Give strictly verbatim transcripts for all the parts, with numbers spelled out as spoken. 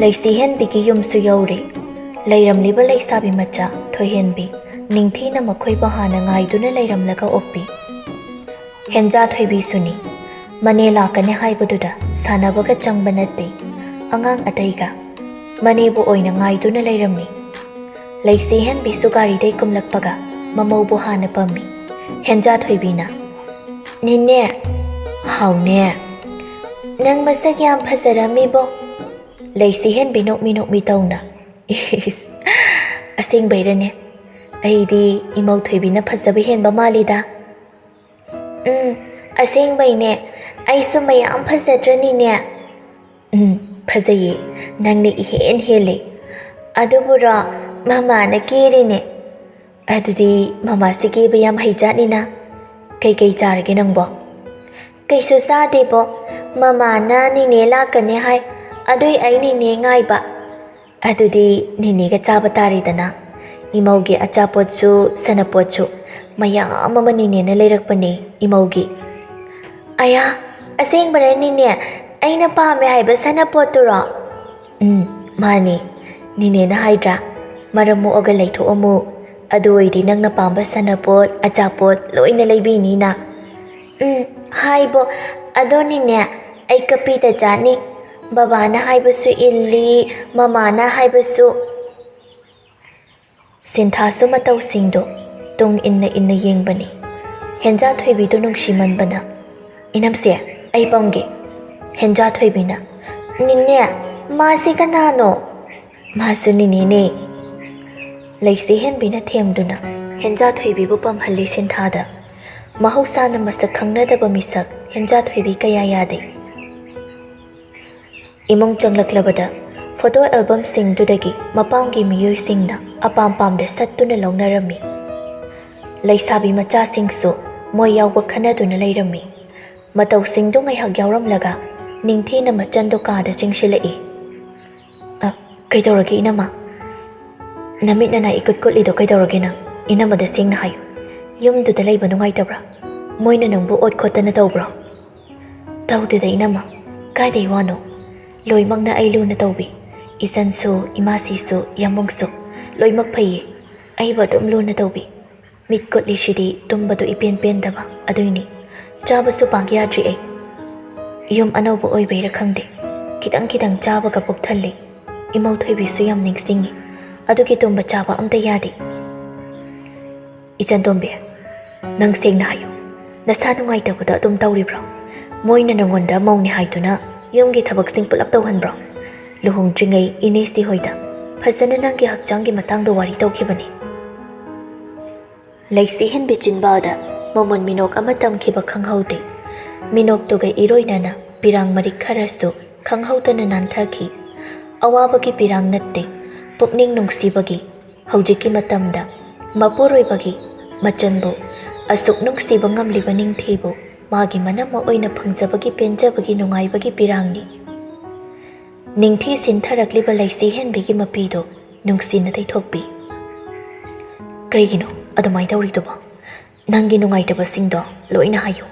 ꯂꯩꯁꯤꯍꯦꯟꯕꯤꯒꯤ ꯌꯨꯝꯁꯨ ꯌꯧꯔꯦ꯫ ꯂꯩꯔꯝꯂꯤꯕ ꯂꯩꯁꯥꯕꯤ ꯃꯆꯥ ꯊꯣꯏꯍꯦꯟꯕꯤ ꯅꯤꯡꯊꯤꯅ ꯃꯈꯣꯏꯕꯨ ꯍꯥꯟꯅ ꯉꯥꯏꯗꯨꯅ ꯂꯩꯔꯝꯂꯒ ꯑꯣꯛꯄꯤ꯫ ꯍꯦꯟꯖꯥ ꯊꯣꯏꯕꯤꯁꯨꯅꯤ꯫ ꯃꯅꯦ ꯂꯥꯛꯀꯅꯤ ꯍꯥꯏꯕꯗꯨꯗ ꯁꯥꯟꯅꯕꯒ ꯆꯪꯕ ꯅꯠꯇꯦ꯫ ꯑꯉꯥꯡ ꯑꯇꯩꯒ ꯃꯅꯦꯕꯨ ꯑꯣꯏꯅ ꯉꯥꯏꯗꯨꯅ ꯂꯩꯔꯝꯃꯤ꯫ ꯂꯩꯁꯤꯍꯦꯟꯕꯤꯁꯨ ꯒꯥꯔꯤꯗꯩ ꯀꯨꯝꯂꯛꯄꯒ ꯃꯃꯧꯕꯨ ꯍꯥꯟꯅ ꯄꯝꯃꯤ꯫ ꯍꯦꯟꯖꯥ ꯊꯣꯏꯕꯤꯅ, "ꯅꯦꯅꯦ, ꯍꯥꯎꯅꯦ꯫ ꯅꯪ ꯃꯁꯛ ꯌꯥꯝ ꯐꯖꯔꯝꯃꯤꯕꯣ?" ꯂꯩꯁꯤꯍꯦꯟꯕꯤ ꯅꯣꯛꯃꯤ ꯅꯣꯛꯃꯤ ꯇꯧꯅ, "ꯏꯁ, ꯑꯁꯦꯡꯕꯩꯔꯅꯦ? ꯑꯩꯗꯤ ꯏꯃꯧ ꯊꯣꯏꯕꯤꯅ ꯐꯖꯕ ꯍꯦꯟꯕ ꯃꯥꯜꯂꯤꯗ꯫" "ꯎꯝ, ꯑꯁꯦꯡꯕꯩꯅꯦ꯫ ꯑꯩꯁꯨ ꯃꯌꯥꯝ ꯐꯖꯗ꯭ꯔꯅꯤꯅꯦ?" "ꯎꯝ, ꯐꯖꯩꯌꯦ꯫ ꯅꯪꯅ ꯏꯍꯦꯟ ꯍꯦꯜꯂꯦ꯫ ꯑꯗꯨꯕꯨꯔꯣ, ꯃꯃꯥꯅ ꯀꯦꯔꯤꯅꯦ꯫ ꯑꯗꯨꯗꯤ ꯃꯃꯥꯁꯤ ꯀꯦꯕ ꯌꯥꯝ ꯍꯩꯖꯥꯠꯅꯤꯅ꯫ ꯀꯩꯀꯩ ꯆꯥꯔꯒꯦ ꯅꯪꯕꯣ?" "ꯀꯩꯁꯨ ꯆꯥꯗꯦꯕꯣ꯫ ꯃꯃꯥꯅ ꯅꯤꯅꯦ ꯂꯥꯛꯀꯅꯤ ꯍꯥꯏ꯫ ꯑꯗꯨꯏ ꯑꯩ ꯅꯤꯅꯦ ꯉꯥꯏꯕ꯫" "ꯑꯗꯨꯗꯤ ꯅꯤꯅꯦꯒ ꯆꯥꯕ ꯇꯥꯔꯦꯗꯅ꯫ ꯏꯃꯧꯒꯤ ꯑꯆꯥꯄꯣꯠꯁꯨ ꯁꯅꯄꯣꯠꯁꯨ ꯃꯌꯥꯝ ꯑꯃ ꯅꯤꯅꯦꯅ ꯂꯩꯔꯛꯄꯅꯦ ꯏꯃꯧꯒꯤ꯫" "ꯑꯌꯥ, ꯑꯁꯦꯡꯕꯔꯅꯤꯅꯦ? ꯑꯩꯅ ꯄꯥꯝꯃꯦ ꯍꯥꯏꯕ ꯁꯅꯄꯣꯠꯇꯨꯔꯣ?" "ꯎꯝ, ꯃꯥꯅꯦ꯫ ꯅꯤꯅꯦꯅ ꯍꯥꯏꯗ꯭ꯔꯥ, 'ꯃꯔꯝ ꯃꯣꯛꯑꯒ ꯂꯩꯊꯣꯛꯑꯝꯃꯨ, ꯑꯗꯨ ꯑꯣꯏꯗꯤ ꯅꯪꯅ ꯄꯥꯝꯕ ꯁꯅꯄꯣꯠ, ꯑꯆꯥꯄꯣꯠ ꯂꯣꯏꯅ ꯂꯩꯕꯤꯅꯤꯅ꯫" "ꯎꯝ, ꯍꯥꯏꯕꯣ꯫ ꯑꯗꯣ ꯅꯤꯅꯦ, ꯑꯩ ꯀꯞꯄꯤꯗ ꯆꯥꯅꯤ꯫ ꯕꯕꯥꯅ ꯍꯥꯏꯕꯁꯨ ꯏꯜꯂꯤ, ꯃꯃꯥꯅ ꯍꯥꯏꯕꯁꯨ꯫" ꯁꯤꯟꯊꯥꯁꯨ ꯃꯇꯧꯁꯤꯡꯗꯣ ꯇꯨꯡ ꯏꯟꯅ ꯏꯟꯅ ꯌꯦꯡꯕꯅꯤ꯫ ꯍꯦꯟꯖꯥ ꯊꯣꯏꯕꯤꯗꯨ ꯅꯨꯡꯁꯤꯃꯟꯕꯅ, "ꯏꯅꯝꯁꯦ, ꯑꯩ ꯄꯝꯒꯦ꯫" ꯍꯦꯟꯖꯥ ꯊꯣꯏꯕꯤꯅ, "ꯅꯤꯅꯦ, ꯃꯥꯁꯤ ꯀꯅꯥꯅꯣ?" "ꯃꯥꯁꯨ ꯅꯤꯅꯦꯅꯦ꯫" ꯂꯩꯁꯤ ꯍꯦꯟꯕꯤꯅ ꯊꯦꯝꯗꯨꯅ ꯍꯦꯟꯖꯥ ꯊꯣꯏꯕꯤꯕꯨ ꯄꯝꯍꯜꯂꯤ ꯁꯤꯟꯊꯥꯗ꯫ ꯃꯍꯧꯁꯥꯅ ꯃꯁꯛ ꯈꯪꯅꯗꯕ ꯃꯤꯁꯛ ꯍꯦꯟꯖꯥ ꯊꯣꯏꯕꯤ ꯀꯌꯥ ꯌꯥꯗꯦ꯫ ꯏꯃꯨꯡ ꯆꯪꯂꯛꯂꯕꯗ ꯐꯣꯇꯣ ꯑꯦꯜꯕꯝꯁꯤꯡꯗꯨꯗꯒꯤ ꯃꯄꯥꯝꯒꯤ ꯃꯤꯑꯣꯏꯁꯤꯡꯅ ꯑꯄꯥꯝ ꯄꯥꯝꯗ ꯁꯠꯇꯨꯅ ꯂꯧꯅꯔꯝꯃꯤ꯫ ꯂꯩꯁꯥꯕꯤ ꯃꯆꯥꯁꯤꯡꯁꯨ ꯃꯣꯏ ꯌꯥꯎꯕ ꯈꯟꯅꯗꯨꯅ ꯂꯩꯔꯝꯃꯤ꯫ ꯃꯇꯧꯁꯤꯡꯗꯨ ꯉꯥꯏꯍꯥꯛ ꯌꯥꯎꯔꯝꯂꯒ ꯅꯤꯡꯊꯤꯅ ꯃꯆꯟꯗꯣ ꯀꯥꯗ ꯆꯤꯡꯁꯤꯜꯂꯛꯏ꯫ "ꯑ, ꯀꯩꯗꯧꯔꯒꯦ ꯏꯅꯝꯃ? ꯅꯃꯤꯠ ꯅꯅꯥ ꯏꯀꯨꯠ ꯀꯨꯠꯂꯤꯗꯣ ꯀꯩꯗꯧꯔꯒꯦ ꯅꯪ? ꯏꯅꯝꯃꯗ ꯁꯦꯡꯅ ꯍꯥꯏꯌꯨ꯫ ꯌꯨꯝꯗꯨꯗ ꯂꯩꯕ ꯅꯨꯡꯉꯥꯏꯇꯕ꯭ꯔꯥ? ꯃꯣꯏꯅ ꯅꯪꯕꯨ ꯑꯣꯠ ꯈꯣꯠꯇꯅ ꯇꯧꯕ꯭ꯔꯣ?" "ꯇꯧꯗꯦꯗ ꯏꯅꯝꯃ, ꯀꯥꯏꯗꯩ ꯋꯥꯅꯣ? ꯂꯣꯏꯃꯛꯅ ꯑꯩ ꯂꯨꯅ ꯇꯧꯕꯤ꯫ ꯏꯆꯟꯁꯨ, ꯏꯃꯥꯁꯤꯁꯨ, ꯌꯥꯝꯕꯨꯡꯁꯨ ꯂꯣꯏꯃꯛ ꯐꯩꯌꯦ꯫ ꯑꯩꯕꯨ ꯑꯗꯨꯝ ꯂꯨꯅ ꯇꯧꯕꯤ꯫ ꯃꯤꯠ ꯀꯨꯠꯂꯤꯁꯤꯗꯤ ꯇꯨꯝꯕꯗꯨ ꯏꯄꯦꯟ ꯄꯦꯟꯗꯕ ꯑꯗꯨꯏꯅꯤ꯫ ꯆꯥꯕꯁꯨ ꯄꯥꯛ ꯌꯥꯗ꯭ꯔꯤ ꯑꯩ꯫ ꯌꯨꯝ ꯑꯅꯧꯕ ꯑꯣꯏꯕꯩꯔꯥ ꯈꯪꯗꯦ, ꯈꯤꯇꯪ ꯈꯤꯇꯪ ꯆꯥꯕꯒ ꯄꯨꯛ ꯊꯜꯂꯤ꯫ ꯏꯃꯧ ꯊꯣꯏꯕꯤꯁꯨ ꯌꯥꯝ ꯅꯤꯡꯁꯤꯡꯉꯤ, ꯑꯗꯨꯒꯤ ꯇꯨꯝꯕ ꯆꯥꯕ ꯑꯝꯇ ꯌꯥꯗꯦ꯫ ꯏꯆꯟꯇꯣꯝꯕꯤ, ꯅꯪ ꯁꯦꯡꯅ ꯍꯥꯏꯌꯨ, ꯅꯁꯥ ꯅꯨꯡꯉꯥꯏꯇꯕꯗꯣ ꯑꯗꯨꯝ ꯇꯧꯔꯤꯕ꯭ꯔꯣ? ꯃꯣꯏꯅ ꯅꯉꯣꯟꯗ ꯃꯧꯅꯦ ꯍꯥꯏꯗꯨꯅ ꯌꯨꯝꯒꯤ ꯊꯕꯛꯁꯤꯡ ꯄꯨꯂꯞ ꯇꯧꯍꯟꯕ꯭ꯔꯣ? ꯂꯨꯍꯣꯡꯗ꯭ꯔꯤꯉꯩ ꯏꯅꯦꯁꯤ ꯍꯣꯏꯗ ꯐꯖꯅ ꯅꯪꯒꯤ ꯍꯛꯆꯥꯡꯒꯤ ꯃꯇꯥꯡꯗ ꯋꯥꯔꯤ ꯇꯧꯈꯤꯕꯅꯤ꯫ ꯂꯩꯁꯤ ꯍꯦꯟꯕꯤ ꯆꯤꯟꯕꯥꯜꯗ ꯃꯃꯣꯟ ꯃꯤꯅꯣꯛ ꯑꯃ ꯇꯝꯈꯤꯕ ꯈꯪꯍꯧꯗꯦ꯫ ꯃꯤꯅꯣꯛꯇꯨꯒ ꯏꯔꯣꯏꯅꯅ ꯄꯤꯔꯥꯡ ꯃꯔꯤꯛ ꯈꯔꯁꯨ ꯈꯪꯍꯧꯗꯅ ꯅꯥꯟꯊꯈꯤ꯫ ꯑꯋꯥꯕꯒꯤ ꯄꯤꯔꯥꯡ ꯅꯠꯇꯦ, ꯄꯨꯛꯅꯤꯡ ꯅꯨꯡꯁꯤꯕꯒꯤ꯫ ꯍꯧꯖꯤꯛꯀꯤ ꯃꯇꯝꯗ ꯃꯄꯨꯔꯣꯏꯕꯒꯤ ꯃꯆꯟꯕꯨ ꯑꯁꯨꯛ ꯅꯨꯡꯁꯤꯕ ꯉꯝꯂꯤꯕ ꯅꯤꯡꯊꯤꯕꯨ ꯃꯥꯒꯤ ꯃꯅꯝꯃ ꯑꯣꯏꯅ ꯐꯪꯖꯕꯒꯤ ꯄꯦꯟꯖꯕꯒꯤ ꯅꯨꯡꯉꯥꯏꯕꯒꯤ ꯄꯤꯔꯥꯡꯅꯤ꯫ ꯅꯤꯡꯊꯤ ꯁꯤꯟꯊꯔꯛꯂꯤꯕ ꯂꯩꯁꯤ ꯍꯦꯟꯕꯤꯒꯤ ꯃꯄꯤꯗꯨ ꯅꯨꯡꯁꯤꯅ ꯇꯩꯊꯣꯛꯄꯤ꯫ ꯀꯩꯒꯤꯅꯣ ꯑꯗꯨꯃꯥꯏꯅ ꯇꯧꯔꯤꯗꯨꯕꯣ? ꯅꯪꯒꯤ ꯅꯨꯡꯉꯥꯏꯇꯕꯁꯤꯡꯗꯣ ꯂꯣꯏꯅ ꯍꯥꯏꯌꯨ꯫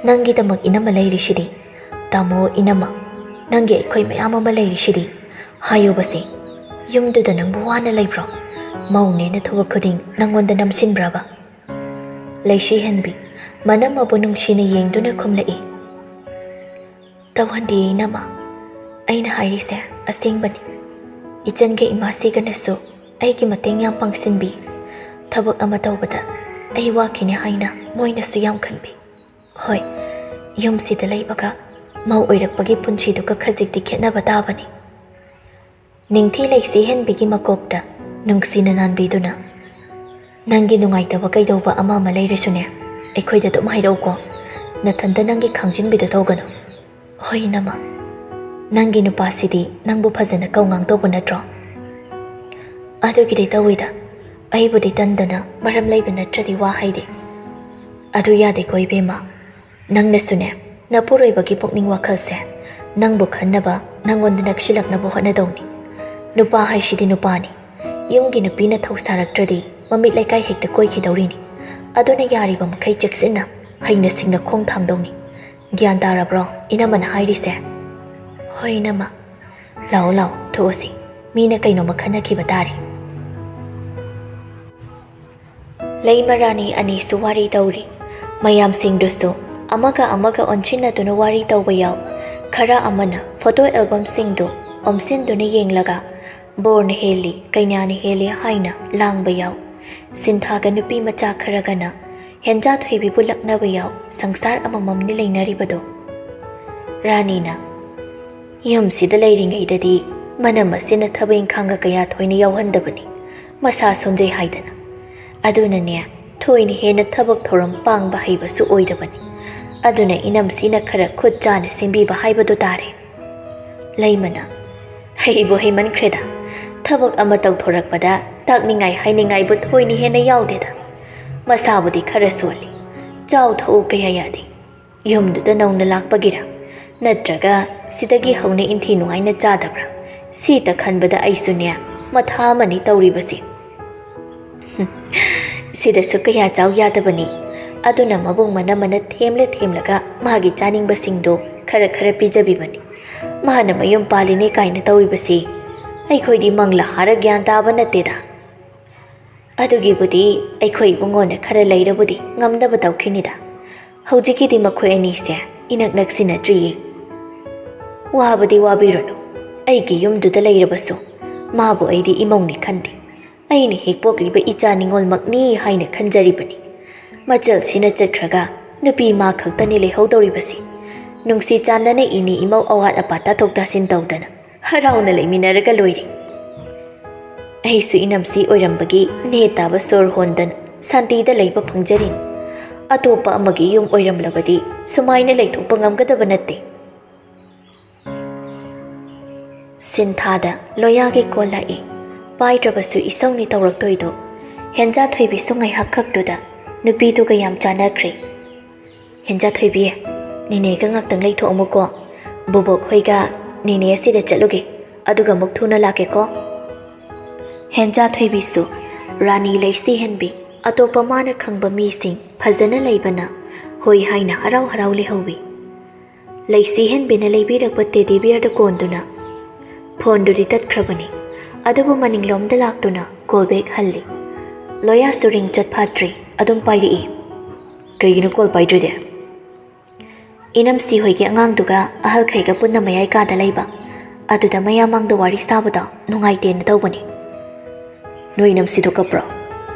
ꯅꯪꯒꯤꯗꯃꯛ ꯏꯅꯝꯃ ꯂꯩꯔꯤꯁꯤꯗꯤ꯫ ꯇꯥꯃꯣ, ꯏꯅꯝꯃ, ꯅꯪꯒꯤ ꯑꯩꯈꯣꯏ ꯃꯌꯥꯝ ꯑꯃ ꯂꯩꯔꯤꯁꯤꯗꯤ꯫ ꯍꯥꯏꯌꯨꯕꯁꯦ꯫ ꯌꯨꯝꯗꯨꯗ ꯅꯪꯕꯨ ꯋꯥꯅ ꯂꯩꯕ꯭ꯔꯣ? ꯃꯧꯅꯦꯅ ꯊꯕꯛ ꯈꯨꯗꯤꯡ ꯅꯪꯉꯣꯟꯗ ꯅꯝꯁꯤꯟꯕ꯭ꯔꯕ? ꯂꯩꯁꯤ ꯍꯦꯟꯕꯤ ꯃꯅꯝꯃꯕꯨ ꯅꯨꯡꯁꯤꯅ ꯌꯦꯡꯗꯨꯅ ꯈꯨꯝꯂꯛꯏ꯫ ꯇꯧꯍꯟꯗꯦ ꯏꯅꯝꯃ꯫ ꯑꯩꯅ ꯍꯥꯏꯔꯤꯁꯦ ꯑꯁꯦꯡꯕꯅꯤ꯫ ꯏꯆꯟꯒ ꯏꯃꯥꯁꯤꯒꯅꯁꯨ ꯑꯩꯒꯤ ꯃꯇꯦꯡ ꯌꯥꯝ ꯄꯥꯡꯁꯤꯟꯕꯤ꯫ ꯊꯕꯛ ꯑꯃ ꯇꯧꯕꯗ ꯑꯩ ꯋꯥꯈꯤꯅꯤ ꯍꯥꯏꯅ ꯃꯣꯏꯅꯁꯨ ꯌꯥꯝ ꯈꯟꯕꯤ꯫ ꯍꯣꯏ, ꯌꯨꯝꯁꯤꯗ ꯂꯩꯕꯒ ꯃꯧ ꯑꯣꯏꯔꯛꯄꯒꯤ ꯄꯨꯟꯁꯤꯗꯨꯒ ꯈꯖꯤꯛꯇꯤ ꯈꯦꯠꯅꯕ ꯇꯥꯕꯅꯤ꯫ ꯅꯤꯡꯊꯤ ꯂꯩꯁꯤ ꯍꯦꯟꯕꯤꯒꯤ ꯃꯀꯣꯛꯇ ꯅꯨꯡꯁꯤꯅ ꯅꯥꯟꯕꯤꯗꯨꯅ, "ꯅꯪꯒꯤ ꯅꯨꯡꯉꯥꯏꯇꯕ ꯀꯩꯗꯧꯕ ꯑꯃ ꯑꯃ ꯂꯩꯔꯁꯨꯅꯦ, ꯑꯩꯈꯣꯏꯗ ꯑꯗꯨꯝ ꯍꯥꯏꯔꯛꯎꯀꯣ꯫ ꯅꯊꯟꯇ ꯅꯪꯒꯤ ꯈꯥꯡꯖꯤꯟꯕꯤꯗꯣ ꯇꯧꯒꯅꯨ꯫" "ꯍꯣꯏ, ꯏꯅꯝꯃ꯫ ꯅꯪꯒꯤ ꯅꯨꯄꯥꯁꯤꯗꯤ ꯅꯪꯕꯨ ꯐꯖꯅ ꯀꯧ ꯉꯥꯡ ꯇꯧꯕ ꯅꯠꯇ꯭ꯔꯣ?" "ꯑꯗꯨꯒꯤꯗꯤ ꯇꯧꯋꯤꯗ꯫ ꯑꯩꯕꯨꯗꯤ ꯇꯟꯗꯅ ꯃꯔꯝ ꯂꯩꯕ ꯅꯠꯇ꯭ꯔꯗꯤ ꯋꯥ ꯍꯥꯏꯗꯦ꯫" "ꯑꯗꯨ ꯌꯥꯗꯦꯀꯣ ꯏꯕꯦꯝꯃ꯫ ꯅꯪꯅꯁꯨꯅꯦ, ꯅꯄꯨꯔꯣꯏꯕꯒꯤ ꯄꯨꯛꯅꯤꯡ ꯋꯥꯈꯜꯁꯦ ꯅꯪꯕꯨ ꯈꯟꯅꯕ, ꯅꯪꯉꯣꯟꯗ ꯅꯛꯁꯤꯜꯂꯛꯅꯕ ꯍꯣꯠꯅꯗꯧꯅꯤ꯫ ꯅꯨꯄꯥ ꯍꯥꯏꯁꯤꯗꯤ ꯅꯨꯄꯥꯅꯤ꯫ ꯌꯨꯝꯒꯤ ꯅꯨꯄꯤꯅ ꯊꯧ ꯁꯥꯔꯛꯇ꯭ꯔꯗꯤ ꯃꯃꯤꯠ ꯂꯩꯀꯥꯏ ꯍꯦꯛꯇ ꯀꯣꯏꯈꯤꯗꯧꯔꯤꯅꯤ꯫ ꯑꯗꯨꯅ ꯌꯥꯔꯤꯕ ꯃꯈꯩ ꯆꯦꯛꯁꯤꯟꯅ, ꯍꯩꯅ ꯁꯤꯡꯅ ꯈꯣꯡ ꯊꯥꯡꯗꯧꯅꯤ꯫ ꯒ꯭ꯌꯥꯟ ꯇꯥꯔꯕ꯭ꯔꯣ ꯏꯅꯝꯃꯅ ꯍꯥꯏꯔꯤꯁꯦ?" "ꯍꯣꯏ, ꯏꯅꯝꯃ꯫ ꯂꯥꯛꯑꯣ, ꯂꯥꯛꯑꯣ, ꯊꯣꯛꯎꯁꯤ, ꯃꯤꯅ ꯀꯩꯅꯣꯝꯃ ꯈꯟꯅꯈꯤꯕ ꯇꯥꯔꯦ꯫ ꯂꯩꯃ ꯔꯥꯅꯤ ꯑꯅꯤꯁꯨ ꯋꯥꯔꯤ ꯇꯧꯔꯤ꯫ ꯃꯌꯥꯝꯁꯤꯡꯗꯨꯁꯨ ꯑꯃꯒ ꯑꯃꯒ ꯑꯣꯟꯁꯤꯟꯅꯗꯨꯅ ꯋꯥꯔꯤ ꯇꯧꯕ ꯌꯥꯎ꯫ ꯈꯔ ꯑꯃꯅ ꯐꯣꯇꯣ ꯑꯦꯜꯕꯝꯁꯤꯡꯗꯨ ꯑꯣꯝꯁꯤꯟꯗꯨꯅ ꯌꯦꯡꯂꯒ "ꯕꯣꯔꯅ ꯍꯦꯜꯂꯤ, ꯀꯩꯅꯥꯅ ꯍꯦꯜꯂꯤ" ꯍꯥꯏꯅ ꯂꯥꯡꯕ ꯌꯥꯎ꯫ ꯁꯤꯟꯊꯥꯒ ꯅꯨꯄꯤ ꯃꯆꯥ ꯈꯔꯒꯅ ꯍꯦꯟꯖꯥ ꯊꯣꯏꯕꯤꯕꯨ ꯂꯛꯅꯕ ꯌꯥꯎ꯫ ꯁꯪꯁꯥꯔ ꯑꯃꯃꯝꯅꯤ ꯂꯩꯅꯔꯤꯕꯗꯣ꯫ ꯔꯥꯅꯤꯅ, "ꯌꯨꯝꯁꯤꯗ ꯂꯩꯔꯤꯉꯩꯗꯗꯤ ꯃꯅꯝ ꯑꯁꯤꯅ ꯊꯕꯛ ꯏꯪꯈꯥꯡꯒ ꯀꯌꯥ ꯊꯣꯏꯅ ꯌꯥꯎꯍꯟꯗꯕꯅꯤ, ꯃꯁꯥ ꯁꯣꯟꯖꯩ ꯍꯥꯏꯗꯅ꯫ ꯑꯗꯨꯅꯅꯦ, ꯊꯣꯏꯅ ꯍꯦꯟꯅ ꯊꯕꯛ ꯊꯧꯔꯝ ꯄꯥꯡꯕ ꯍꯩꯕꯁꯨ ꯑꯣꯏꯗꯕꯅꯤ꯫ ꯑꯗꯨꯅ ꯏꯅꯝꯁꯤꯅ ꯈꯔ ꯈꯨꯠ ꯆꯥꯅ ꯁꯦꯝꯕꯤꯕ ꯍꯥꯏꯕꯗꯨ ꯇꯥꯔꯦ"꯫ ꯂꯩꯃꯅ, "ꯍꯩꯕꯨ ꯍꯩꯃꯟꯈ꯭ꯔꯦꯗ꯫ ꯊꯕꯛ ꯑꯃ ꯇꯧꯊꯣꯔꯛꯄꯗ ꯇꯥꯛꯅꯤꯡꯉꯥꯏ ꯍꯥꯏꯅꯤꯡꯉꯥꯏꯕꯨ ꯊꯣꯏꯅ ꯍꯦꯟꯅ ꯌꯥꯎꯗꯦꯗ꯫ ꯃꯁꯥꯕꯨꯗꯤ ꯈꯔ ꯁꯣꯜꯂꯤ꯫ ꯆꯥꯎ ꯊꯛꯎ ꯀꯌꯥ ꯌꯥꯗꯦ꯫ ꯌꯨꯝꯗꯨꯗ ꯅꯧꯅ ꯂꯥꯛꯄꯒꯤꯔ? ꯅꯠꯇ꯭ꯔꯒ ꯁꯤꯗꯒꯤ ꯍꯧꯅ ꯏꯟꯊꯤ ꯅꯨꯡꯉꯥꯏꯅ ꯆꯥꯗꯕ꯭ꯔꯥ? ꯁꯤꯇ ꯈꯟꯕꯗ ꯑꯩꯁꯨꯅꯦ, ꯃꯊꯥ ꯑꯃꯅꯤ ꯇꯧꯔꯤꯕꯁꯦ"꯫ "ꯁꯤꯗꯁꯨ ꯀꯌꯥ ꯆꯥꯎ ꯌꯥꯗꯕꯅꯤ꯫ ꯑꯗꯨꯅ ꯃꯕꯨꯡ ꯃꯅꯝꯃꯅ ꯊꯦꯝꯂ ꯊꯦꯝꯂꯒ ꯃꯥꯒꯤ ꯆꯥꯅꯤꯡꯕꯁꯤꯡꯗꯣ ꯈꯔ ꯈꯔ ꯄꯤꯖꯕꯤꯕꯅꯤ꯫ ꯃꯥꯅ ꯃꯌꯨꯝ ꯄꯥꯜꯂꯤꯅꯦ ꯀꯥꯏꯅ ꯇꯧꯔꯤꯕꯁꯤ ꯑꯩꯈꯣꯏꯗꯤ ꯃꯪꯂꯥ ꯍꯥꯔ ꯒ꯭ꯌꯥꯟ ꯇꯥꯕ ꯅꯠꯇꯦꯗ꯫ ꯑꯗꯨꯒꯤꯕꯨꯗꯤ ꯑꯩꯈꯣꯏ ꯏꯕꯨꯡꯉꯣꯅ ꯈꯔ ꯂꯩꯔꯕꯨꯗꯤ ꯉꯝꯅꯕ ꯇꯧꯈꯤꯅꯤꯗ꯫ ꯍꯧꯖꯤꯛꯀꯤꯗꯤ ꯃꯈꯣꯏ ꯑꯅꯤꯁꯦ ꯏꯅꯛ ꯅꯛꯁꯤꯟꯅꯗ꯭ꯔꯤꯌꯦ꯫ ꯋꯥꯕꯗꯤ ꯋꯥꯕꯤꯔꯨꯅꯨ, ꯑꯩꯒꯤ ꯌꯨꯝꯗꯨꯗ ꯂꯩꯔꯕꯁꯨ ꯃꯥꯕꯨ ꯑꯩꯗꯤ ꯏꯃꯧꯅꯤ ꯈꯟꯗꯦ꯫ ꯑꯩꯅ ꯍꯦꯛ ꯄꯣꯛꯂꯤꯕ ꯏꯆꯥ ꯅꯤꯉꯣꯜꯃꯛꯅꯤ ꯍꯥꯏꯅ ꯈꯟꯖꯔꯤꯕꯅꯤ꯫ ꯃꯆꯜꯁꯤꯅ ꯆꯠꯈ꯭ꯔꯒ ꯅꯨꯄꯤ ꯃꯥ ꯈꯛꯇꯅꯤ ꯂꯩꯍꯧꯗꯧꯔꯤꯕꯁꯤ꯫ ꯅꯨꯡꯁꯤ ꯆꯥꯟꯅꯅ ꯏꯅꯦ ꯏꯃꯧ ꯑꯋꯥꯠ ꯑꯄꯥ ꯇꯥꯊꯣꯛ ꯇꯥꯁꯤꯟ ꯇꯧꯗꯅ ꯍꯔꯥꯎꯅ ꯂꯩꯃꯤꯟꯅꯔꯒ ꯂꯣꯏꯔꯦ"꯫ ꯑꯩꯁꯨ ꯏꯅꯝꯁꯤ ꯑꯣꯏꯔꯝꯕꯒꯤ ꯅꯦ ꯇꯥꯕ ꯁꯣꯔ ꯍꯣꯟꯗꯅ ꯁꯥꯟꯇꯤꯗ ꯂꯩꯕ ꯐꯪꯖꯔꯤꯅꯤ꯫ ꯑꯇꯣꯞꯄ ꯑꯃꯒꯤ ꯌꯨꯝ ꯑꯣꯏꯔꯝꯂꯕꯗꯤ ꯁꯨꯃꯥꯏꯅ ꯂꯩꯊꯣꯛꯄ ꯉꯝꯒꯗꯕ ꯅꯠꯇꯦ꯫ ꯁꯤꯟꯊꯥꯗ ꯂꯣꯌꯥꯒꯤ ꯀꯣꯜ ꯂꯥꯛꯏ꯫ ꯄꯥꯏꯗ꯭ꯔꯕꯁꯨ ꯏꯁꯧꯅꯤ ꯇꯧꯔꯛꯇꯣꯏꯗꯣ꯫ ꯍꯦꯟꯖꯥ ꯊꯣꯏꯕꯤꯁꯨ ꯉꯥꯏꯍꯥꯛ ꯈꯛꯇꯨꯗ ꯅꯨꯄꯤꯗꯨꯒ ꯌꯥꯝ ꯆꯥꯟꯅꯈ꯭ꯔꯦ꯫ "ꯍꯦꯟꯖꯥ ꯊꯣꯏꯕꯤ, ꯅꯦꯅꯦꯒ ꯉꯥꯛꯇꯪ ꯂꯩꯊꯣꯛꯑꯝꯃꯨꯀꯣ꯫ ꯕꯨꯕꯣꯛ ꯍꯣꯏꯒ ꯅꯦꯅꯦ ꯑꯁꯤꯗ ꯆꯠꯂꯨꯒꯦ, ꯑꯗꯨꯒ ꯑꯃꯨꯛ ꯊꯨꯅ ꯂꯥꯛꯀꯦꯀꯣ"꯫ ꯍꯦꯟꯖꯥ ꯊꯣꯏꯕꯤꯁꯨ ꯔꯥꯅꯤ ꯂꯩꯁꯤ ꯍꯦꯟꯕꯤ ꯑꯇꯣꯞꯄ ꯃꯥꯅ ꯈꯪꯕ ꯃꯤꯁꯤꯡ ꯐꯖꯅ ꯂꯩꯕꯅ ꯍꯣꯏ ꯍꯥꯏꯅ ꯍꯔꯥꯎ ꯍꯔꯥꯎ ꯂꯩꯍꯧꯋꯤ꯫ ꯂꯩꯁꯤ ꯍꯦꯟꯕꯤꯅ ꯂꯩꯕꯤꯔꯛꯄ ꯇꯦꯗꯤ ꯕꯤꯌꯔꯗ ꯀꯣꯟꯗꯨꯅ, ꯐꯣꯟꯗꯨꯗꯤ ꯇꯠꯈ꯭ꯔꯕꯅꯤ꯫ ꯑꯗꯨꯕꯨ ꯃꯅꯤꯡꯂꯣꯝꯗ ꯂꯥꯛꯇꯨꯅ ꯀꯣꯜ ꯕꯦꯛ ꯍꯜꯂꯤ꯫ ꯂꯣꯌꯥꯁꯇꯨ ꯔꯤꯡ ꯆꯠ ꯐꯥꯠꯇ꯭ꯔꯤ, ꯑꯗꯨꯝ ꯄꯥꯏꯔꯛꯏ꯫ "ꯀꯩꯒꯤꯅꯣ ꯀꯣꯜ ꯄꯥꯏꯗ꯭ꯔꯤꯗꯤ?" "ꯏꯅꯝꯁꯤ ꯍꯣꯏꯒꯤ ꯑꯉꯥꯡꯗꯨꯒ ꯑꯍꯜꯈꯩꯒ ꯄꯨꯟꯅ ꯃꯌꯥꯏ ꯀꯥꯗ ꯂꯩꯕ, ꯑꯗꯨꯗ ꯃꯌꯥꯝ ꯃꯥꯡꯗ ꯋꯥꯔꯤ ꯁꯥꯕꯗꯣ ꯅꯨꯡꯉꯥꯏꯇꯦꯅ ꯇꯧꯕꯅꯤ꯫" "ꯅꯣꯏ ꯏꯅꯝꯁꯤꯗꯣ ꯀꯞꯄ꯭ꯔꯣ?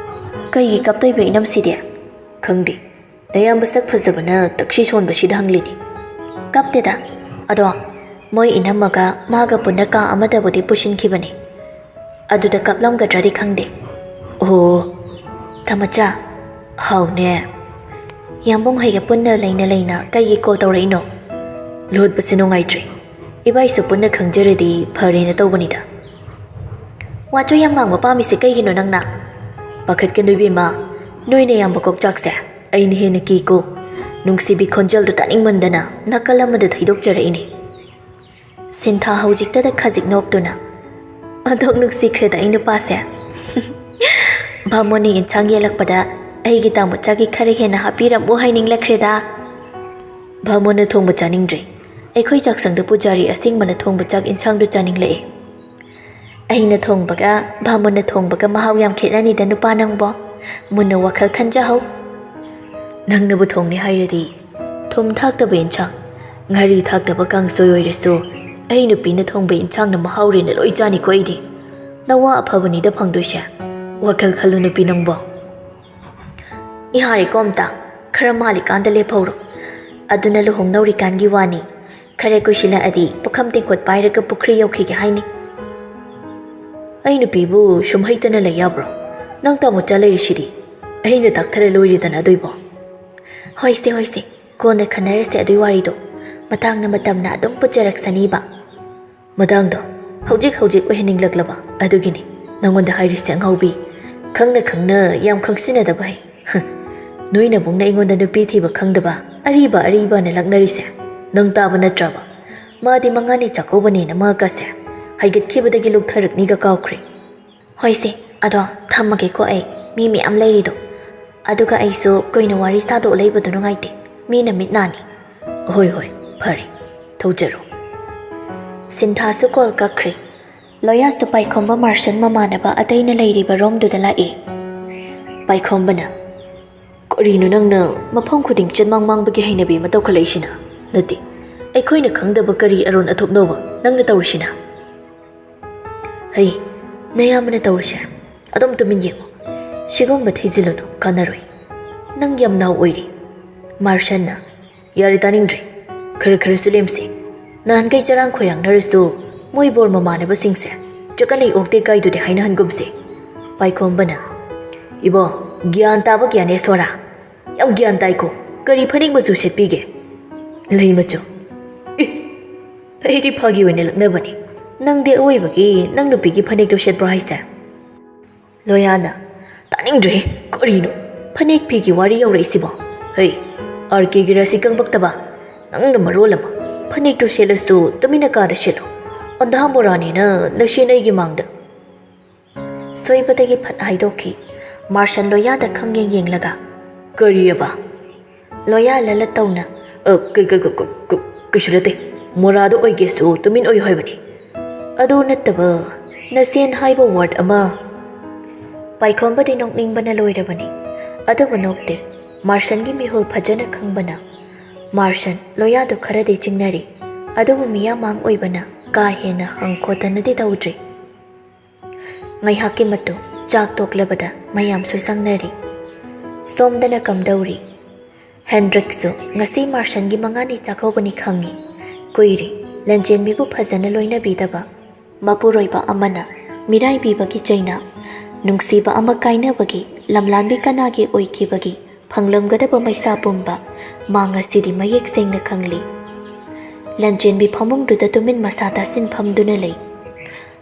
ꯀꯩꯒꯤ ꯀꯞꯇꯣꯏꯕ ꯏꯅꯝꯁꯤꯗꯤ?" "ꯈꯪꯗꯦ, ꯅꯌꯥꯝꯕ ꯁꯛ ꯐꯖꯕꯅ ꯇꯛꯁꯤ ꯁꯣꯟꯕꯁꯤꯗ ꯍꯪꯂꯤꯅꯤ꯫" "ꯀꯞꯇꯦꯗ, ꯑꯗꯣ ꯃꯣꯏ ꯏꯅꯝꯃꯒ ꯃꯥꯒ ꯄꯨꯟꯅ ꯀꯥ ꯑꯃꯗꯕꯨꯗꯤ ꯄꯨꯁꯤꯟꯈꯤꯕꯅꯤ꯫ ꯑꯗꯨꯗ ꯀꯞꯂꯝꯒꯗ꯭ꯔꯗꯤ ꯈꯪꯗꯦ꯫" "ꯑꯣ, ꯊꯃꯆꯥ, ꯍꯥꯎꯅꯦ꯫ ꯌꯥꯝꯕꯨꯡ ꯍꯣꯏꯒ ꯄꯨꯟꯅ ꯂꯩꯅ ꯂꯩꯅ ꯀꯩꯒꯤ ꯀꯣꯜ ꯇꯧꯔꯛꯏꯅꯣ?" "ꯂꯣꯠꯄꯁꯦ ꯅꯨꯡꯉꯥꯏꯇ꯭ꯔꯦ꯫ ꯏꯕꯥꯏꯁꯨ ꯄꯨꯟꯅ ꯈꯪꯖꯔꯗꯤ ꯐꯔꯦꯅ ꯇꯧꯕꯅꯤꯗ꯫" "ꯋꯥꯆꯣꯏ ꯌꯥꯝ ꯉꯥꯡꯕ ꯄꯥꯝꯃꯤꯁꯦ ꯀꯩꯒꯤꯅꯣ ꯅꯪꯅ?" "ꯄꯥꯈꯠꯀꯅꯨ ꯏꯕꯦꯝꯃ, ꯅꯣꯏꯅ ꯌꯥꯝꯕ ꯀꯣꯛꯆꯥꯛꯁꯦ ꯑꯩꯅ ꯍꯦꯟꯅ ꯀꯤꯀꯣ꯫ ꯅꯨꯡꯁꯤꯕꯤ ꯈꯣꯟꯖꯦꯜꯗꯨ ꯇꯥꯅꯤꯡꯃꯟꯗꯅ ꯅꯥꯀꯜ ꯑꯃꯗ ꯊꯩꯗꯣꯛꯆꯔꯛꯏꯅꯦ꯫" ꯁꯤꯟꯊꯥ ꯍꯧꯖꯤꯛꯇꯗ ꯈꯖꯤꯛ ꯅꯣꯛꯇꯨꯅ, "ꯑꯣꯟꯊꯣꯛ ꯅꯨꯡꯁꯤꯈ꯭ꯔꯦꯗ ꯑꯩ ꯅꯨꯄꯥꯁꯦ꯫ ꯚꯥꯃꯣꯟꯅ ꯌꯦꯟꯁꯥꯡ ꯌꯦꯜꯂꯛꯄꯗ ꯑꯩꯒꯤ ꯇꯥꯃꯣꯆꯥꯒꯤ ꯈꯔ ꯍꯦꯟꯅ ꯍꯥꯞꯄꯤꯔꯝꯃꯨ ꯍꯥꯏꯅꯤꯡꯂꯛꯈ꯭ꯔꯦꯗ꯫" "ꯚꯥꯃꯣꯟꯅ ꯊꯣꯡꯕ ꯆꯥꯅꯤꯡꯗ꯭ꯔꯦ꯫ ꯑꯩꯈꯣꯏ ꯆꯥꯛꯁꯪꯗ ꯄꯨꯖꯥꯔꯤ ꯑꯁꯦꯡꯕꯅ ꯊꯣꯡꯕ ꯆꯥꯛ ꯌꯦꯟꯁꯥꯡꯗꯨ ꯆꯥꯅꯤꯡꯂꯛꯑꯦ꯫" "ꯑꯩꯅ ꯊꯣꯡꯕꯒ ꯚꯥꯃꯣꯟꯅ ꯊꯣꯡꯕꯒ ꯃꯍꯥꯎ ꯌꯥꯝ ꯈꯦꯠꯅꯅꯤꯗ ꯅꯨꯄꯥ ꯅꯪꯕꯣ꯫ ꯃꯨꯟꯅ ꯋꯥꯈꯜ ꯈꯟꯖꯍꯧ꯫ ꯅꯪꯅꯕꯨ ꯊꯣꯡꯅꯤ ꯍꯥꯏꯔꯗꯤ ꯊꯨꯝ ꯊꯥꯛꯇꯕ ꯌꯦꯟꯁꯥꯡ, ꯉꯥꯔꯤ ꯊꯥꯛꯇꯕ ꯀꯥꯡꯁꯣꯏ ꯑꯣꯏꯔꯁꯨ ꯑꯩ ꯅꯨꯄꯤꯅ ꯊꯣꯡꯕ ꯌꯦꯟꯁꯥꯡꯅ ꯃꯍꯥꯎꯔꯦꯅ ꯂꯣꯏ ꯆꯥꯅꯤꯀꯣ ꯑꯩꯗꯤ꯫ ꯅꯋꯥ ꯑꯐꯕꯅꯤꯗ ꯐꯪꯗꯣꯏꯁꯦ꯫ ꯋꯥꯈꯜ ꯈꯜꯂꯨ ꯅꯨꯄꯤ ꯅꯪꯕꯣ꯫" "ꯌꯥꯔꯦꯀꯣ ꯑꯝꯇ, ꯈꯔ ꯃꯥꯜꯂꯤꯀꯥꯟꯗ ꯂꯦꯞꯍꯧꯔꯣ꯫ ꯑꯗꯨꯅ ꯂꯨꯍꯣꯡꯅꯧꯔꯤꯀꯥꯟꯒꯤ ꯋꯥꯅꯤ꯫ ꯈꯔ ꯀꯨꯏꯁꯤꯜꯂꯛꯑꯗꯤ ꯄꯨꯈꯝ ꯇꯦꯡꯀꯣꯠ ꯄꯥꯏꯔꯒ ꯄꯨꯈ꯭ꯔꯤ ꯌꯧꯈꯤꯒꯦ ꯍꯥꯏꯅꯤ꯫" "ꯑꯩ ꯅꯨꯄꯤꯕꯨ ꯁꯨꯝ ꯍꯩꯇꯅ ꯂꯩ ꯌꯥꯕ꯭ꯔꯣ? ꯅꯪ ꯇꯥꯃꯣꯆꯥ ꯂꯩꯔꯤꯁꯤꯗꯤ꯫ ꯑꯩꯅ ꯇꯥꯛꯊꯔ ꯂꯣꯏꯔꯦꯗꯅ ꯑꯗꯨꯏꯕꯣ꯫" "ꯍꯣꯏꯁꯦ, ꯍꯣꯏꯁꯦ, ꯀꯣꯟꯅ ꯈꯟꯅꯔꯁꯦ ꯑꯗꯨꯏ ꯋꯥꯔꯤꯗꯣ꯫ ꯃꯇꯥꯡꯅ ꯃꯇꯝꯅ ꯑꯗꯨꯝ ꯄꯨꯖꯔꯛꯁꯅꯤꯕ꯫" "ꯃꯇꯥꯡꯗꯣ ꯍꯧꯖꯤꯛ ꯍꯧꯖꯤꯛ ꯑꯣꯏꯍꯟꯅꯤꯡꯂꯛꯂꯕ ꯑꯗꯨꯒꯤꯅꯤ ꯅꯪꯉꯣꯟꯗ ꯍꯥꯏꯔꯤꯁꯦ ꯑꯉꯥꯎꯕꯤ꯫ ꯈꯪꯅ ꯈꯪꯅ ꯌꯥꯝ ꯈꯪꯁꯤꯟꯅꯗꯕ ꯍꯩ꯫ ꯍ, ꯅꯣꯏ ꯅꯕꯨꯡꯅ ꯑꯩꯉꯣꯟꯗ ꯅꯨꯄꯤ ꯊꯤꯕ ꯈꯪꯗꯕ ꯑꯔꯤꯕ ꯑꯔꯤꯕꯅ ꯂꯛꯅꯔꯤꯁꯦ ꯅꯪ ꯇꯥꯕ ꯅꯠꯇ꯭ꯔꯕ? ꯃꯥꯗꯤ ꯃꯉꯥꯅꯤ ꯆꯥꯛꯀꯧꯕꯅꯦꯅ ꯃꯥꯀꯁꯦ ꯍꯥꯏꯒꯠꯈꯤꯕꯗꯒꯤ ꯂꯨꯞꯊꯔꯛꯅꯤꯒ ꯀꯥꯎꯈ꯭ꯔꯦ꯫" "ꯍꯣꯏꯁꯦ, ꯑꯗꯣ ꯊꯝꯃꯒꯦꯀꯣ ꯑꯩ, ꯃꯤ ꯃꯌꯥꯝ ꯂꯩꯔꯤꯗꯣ꯫ ꯑꯗꯨꯒ ꯑꯩꯁꯨ ꯀꯨꯏꯅ ꯋꯥꯔꯤ ꯁꯥꯗꯣꯛ ꯂꯩꯕꯗꯣ ꯅꯨꯡꯉꯥꯏꯇꯦ, ꯃꯤꯅ ꯃꯤꯠ ꯅꯥꯅꯤ꯫" "ꯍꯣꯏ ꯍꯣꯏ, ꯐꯔꯦ, ꯊꯧꯖꯔꯣ꯫" ꯁꯤꯟꯊꯥꯁꯨ ꯀꯣꯜ ꯀꯛꯈ꯭ꯔꯦ꯫ ꯂꯣꯌꯥꯁꯨ ꯄꯥꯏꯈꯣꯝꯕ ꯃꯥꯔꯁꯟ ꯃꯃꯥꯟꯅꯕ ꯑꯇꯩꯅ ꯂꯩꯔꯤꯕ ꯔꯣꯝꯗꯨꯗ ꯂꯥꯛꯏ꯫ ꯄꯥꯏꯈꯣꯝꯕꯅ, "ꯀꯔꯤꯅꯣ ꯅꯪꯅ ꯃꯐꯝ ꯈꯨꯗꯤꯡ ꯆꯦꯟꯃꯥꯡ ꯃꯥꯡꯕꯒꯤ ꯍꯩꯅꯕꯤ ꯑꯃ ꯇꯧꯈꯠꯂꯛꯏꯁꯤꯅ? ꯅꯠꯇꯦ, ꯑꯩꯈꯣꯏꯅ ꯈꯪꯗꯕ ꯀꯔꯤ ꯑꯔꯣꯟ ꯑꯊꯨꯞꯅꯣꯕ ꯅꯪꯅ ꯇꯧꯔꯤꯁꯤꯅ?" "ꯍꯩ, ꯅꯌꯥꯝꯕꯅ ꯇꯧꯔꯤꯁꯦ꯫ ꯑꯗꯨꯝ ꯇꯨꯃꯤꯟ ꯌꯦꯡꯉꯨ꯫ ꯁꯤꯒꯨꯝꯕ ꯊꯤꯖꯤꯜꯂꯨꯅꯨ, ꯀꯥꯟꯅꯔꯣꯏ꯫ ꯅꯪ ꯌꯥꯝ ꯅꯥꯎ ꯑꯣꯏꯔꯤ꯫" ꯃꯥꯔꯁꯟꯅ, "ꯌꯥꯔꯦ, ꯇꯥꯅꯤꯡꯗ꯭ꯔꯦ꯫ ꯈꯔ ꯈꯔꯁꯨ ꯂꯦꯝꯁꯤ꯫ ꯅꯍꯥꯟꯈꯩ ꯆꯔꯥꯡ ꯈꯣꯏꯔꯥꯡꯅꯔꯁꯨ ꯃꯣꯏ ꯕꯣꯔ ꯃꯃꯥꯟꯅꯕꯁꯤꯡꯁꯦ ꯆꯀꯅꯩ ꯑꯣꯛꯇꯦ ꯀꯥꯏꯗꯨꯗꯤ ꯍꯥꯏꯅꯍꯟꯒꯨꯝꯁꯤ꯫" ꯄꯥꯏꯈꯣꯝꯕꯅ, "ꯏꯕꯣ, ꯒ꯭ꯌꯥꯟ ꯇꯥꯕ ꯒ꯭ꯌꯥꯅꯦꯁꯣꯔꯥ꯫ ꯌꯥꯝ ꯒ꯭ꯌꯥꯟ ꯇꯥꯏꯀꯣ꯫ ꯀꯔꯤ ꯐꯅꯦꯛ ꯃꯆꯨ ꯁꯦꯠꯄꯤꯒꯦ?" "ꯂꯩ ꯃꯆꯨ꯫" "ꯏ! ꯑꯩꯗꯤ ꯐꯥꯒꯤ ꯑꯣꯏꯅ ꯂꯛꯅꯕꯅꯤ꯫ ꯅꯪꯗꯤ ꯑꯋꯣꯏꯕꯒꯤ ꯅꯪ ꯅꯨꯄꯤꯒꯤ ꯐꯅꯦꯛꯇꯣ ꯁꯦꯠꯄ꯭ꯔꯣ ꯍꯥꯏꯁꯦ?" ꯂꯣꯌꯥꯅ, "ꯇꯥꯅꯤꯡꯗ꯭ꯔꯦ꯫ ꯀꯔꯤꯅꯣ ꯐꯅꯦꯛ ꯐꯤꯒꯤ ꯋꯥꯔꯤ ꯌꯧꯔꯛꯏꯁꯤꯕꯣ? ꯍꯩ, ꯑꯥꯔ ꯀꯦꯒꯤ ꯔꯁꯤ ꯀꯪꯕꯛꯇꯕ꯫ ꯅꯪꯅ ꯃꯔꯣꯜ ꯑꯃ꯫ ꯐꯅꯦꯛꯇꯣ ꯁꯦꯠꯂꯁꯨ ꯇꯨꯃꯤꯟꯅ ꯀꯥꯗ ꯁꯦꯠꯂꯣ꯫ ꯑꯟꯙꯥ ꯃꯣꯔꯥꯅꯤꯅ ꯅꯁꯦꯟ ꯑꯩꯒꯤ ꯃꯥꯡꯗ꯫" ꯁꯣꯏꯕꯗꯒꯤ ꯐꯠ ꯍꯥꯏꯗꯣꯛꯈꯤ꯫ ꯃꯥꯔꯁꯟ ꯂꯣꯌꯥꯗ ꯈꯪꯌꯦꯡ ꯌꯦꯡꯂꯒ, "ꯀꯔꯤꯑꯕ?" ꯂꯣꯌꯥ ꯂꯂꯠ ꯇꯧꯅ, "ꯑ, ꯀ-, ꯀ-, ꯀ-, ꯀ-, ꯀ-, ꯀꯩꯁꯨ ꯅꯠꯇꯦ꯫ ꯃꯣꯔꯥꯗ ꯑꯣꯏꯒꯦꯁꯨ ꯇꯨꯃꯤꯟ ꯑꯣꯏꯌꯨ ꯍꯥꯏꯕꯅꯤ꯫ ꯑꯗꯨ ꯅꯠꯇꯕ, ꯅꯁꯦꯟ ꯍꯥꯏꯕ ꯋꯥꯔꯗ ꯑꯃ꯫" ꯄꯥꯏꯈꯣꯝꯕꯗꯤ ꯅꯣꯛꯅꯤꯡꯕꯅ ꯂꯣꯏꯔꯕꯅꯤ꯫ ꯑꯗꯨꯕꯨ ꯅꯣꯛꯇꯦ꯫ ꯃꯥꯔꯁꯟꯒꯤ ꯃꯤꯍꯨꯜ ꯐꯖꯅ ꯈꯪꯕꯅ꯫ ꯃꯥꯔꯁꯟ ꯂꯣꯌꯥꯗꯨ ꯈꯔꯗꯤ ꯆꯤꯡꯅꯔꯤ꯫ ꯑꯗꯨꯕꯨ ꯃꯤꯌꯥꯝꯃꯥꯡ ꯑꯣꯏꯕꯅ ꯀꯥ ꯍꯦꯟꯅ ꯍꯪ ꯈꯣꯠꯇꯅꯗꯤ ꯇꯧꯗ꯭ꯔꯤ꯫ ꯉꯥꯏꯍꯥꯛꯀꯤ ꯃꯇꯨꯡ ꯆꯥꯛ ꯇꯣꯛꯂꯕꯗ ꯃꯌꯥꯝꯁꯨ ꯆꯪꯅꯔꯤ꯫ ꯁꯣꯝꯗꯅ ꯀꯝꯗꯧꯔꯤ? ꯍꯦꯟꯗ꯭ꯔꯤꯛꯁꯨ ꯉꯁꯤ ꯃꯥꯔꯁꯟꯒꯤ ꯃꯉꯥꯅꯤ ꯆꯥꯛꯀꯧꯕꯅꯤ ꯈꯪꯏ꯫ ꯀꯨꯏꯔꯦ ꯂꯟꯆꯦꯟꯕꯤꯕꯨ ꯐꯖꯅ ꯂꯣꯏꯅꯕꯤꯗꯕ꯫ ꯃꯄꯨꯔꯣꯏꯕ ꯑꯃꯅ ꯃꯤꯔꯥꯏꯕꯤꯕꯒꯤ ꯆꯩꯅꯥ, ꯅꯨꯡꯁꯤꯕ ꯑꯃ ꯀꯥꯏꯅꯕꯒꯤ ꯂꯝꯂꯥꯟꯕꯤ ꯀꯅꯥꯒꯤ ꯑꯣꯏꯈꯤꯕꯒꯤ ꯐꯪꯂꯝꯒꯗꯕ ꯃꯩꯁꯥ ꯄꯨꯝꯕ ꯃꯥ ꯉꯁꯤꯗꯤ ꯃꯌꯦꯛ ꯁꯦꯡꯅ ꯈꯪꯂꯤ꯫ ꯂꯟꯆꯦꯟꯕꯤ ꯐꯃꯨꯡꯗꯨꯗ ꯇꯨꯃꯤꯟ ꯃꯁꯥ ꯇꯥꯁꯤꯟ ꯐꯝꯗꯨꯅ ꯂꯩ꯫